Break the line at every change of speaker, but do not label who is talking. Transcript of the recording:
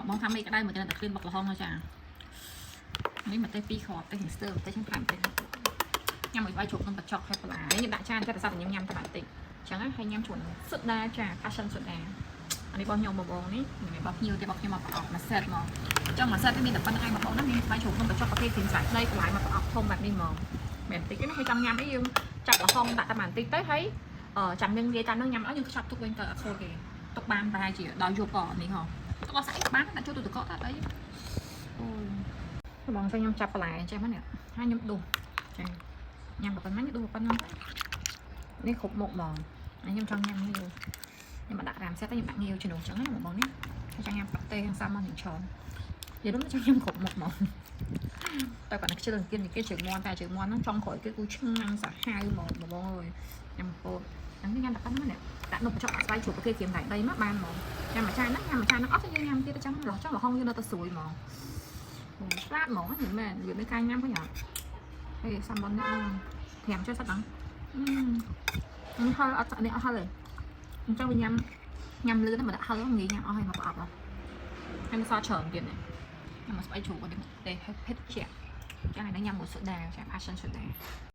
បងថាមេក្តៅមកតែក្លៀនបុកល្ហុងហើយចានេះម្ទេសពីរគ្រាប់ទេស្ទើរម្ទេសខ្ញុំផ្លែម្ទេសញ៉ាំមួយបាយជ្រូកក្នុងកញ្ចុកហើយបន្លែខ្ញុំដាក់ចានចិត្តតែខ្ញុំញ៉ាំតែបន្តិចអញ្ចឹងហើយញ៉ាំជួនសុដាចា passion សុដាអានេះបងខ្ញុំបងបងនេះមិនមែនបងភ្ញៀវទេបងខ្ញុំមកប្រអប់មួយ set មកអញ្ចឹងមួយ set នេះមានតែប៉ុណ្្នឹងឯងបងប្អូនណាមានបាយជ្រូកក្នុងកញ្ចុកប្រភេទគ្រីមស្រាដីបន្លែមកប្រអប់ធំបែបនេះហ្មងមិនតិចទេណាហើយចង់ញ៉ាំអីយើងចាប់ល្ហុងដាក់តែបន្តិចទៅហើយចាំយើងលាយតាមនឹងញ៉ាំអស់យើងខ្ចប់ទុកវិញទៅអត់ខូចទេទុកបានប្រហែលជាដល់យប់ក៏នេះហ៎ទុកអត់ស្អែកបានដាក់ចូលទូទឹកកកតែអីអូយបងខ្ញុំចាប់បន្លែចេះមកនេះហើយខ្ញុំដួសចាញ៉ាំប៉ុណ្ណឹងដួសប៉ុណ្ណឹងនេះគ្រប់មុខហ្មងហើយខ្ញុំចង់ញ៉ាំនេះខ្ញុំដាក់រាមសេតខ្ញុំដាក់ងាវជំនួសចឹងណាបងបងនេះចង់ញ៉ាំប៉ាតេខាងសាម៉ុននឹងឆននិយាយទៅចង់ញ៉ាំគ្រប់មុខហ្មងតែគាត់នឹងខ្ជិលអង្គានគេជើងមាន់តែជើងមាន់ហ្នឹងចង់ក្រោយគេគូឆ្ងាញ់សាហាវហ្មងបងបងអើយញ៉ាំពោតហ្នឹងញ៉ាំតែប៉ុណ្្នឹងនេះដាក់នំបញ្ចុកដាក់ស្វាយជ្រូកគេក្រៀមតែដីមកបានហ្មងញ៉ាំមួយចានហ្នឹងញ៉ាំមួយចានហ្នឹងអត់ទេយើងញ៉ាំទៀតចឹងឡោះចង់លហុងយើងនៅតែស្រួយហ្មងឆ្លាតហ្មងមិនមែនវាមិនកាយញ៉ាំហ្នឹងហេសាម៉ុននេះត្រាំជួយសាច់ហ្នឹងអឺហឹលអត់នេះអត់ហឹលទេអញ្ចឹងវាញ៉ាំញ៉ាំលឿនតែមកដាក់ហឹលងាយញ៉ាំអស់ហើយមកប្រអប់ហើយមិនសល់ច្រើនទៀតនេះញ៉ាំមកស្បែកជ្រូកនេះទេភេទជាចា៎ញ៉ាំមួយសូដាចា passion សូដា។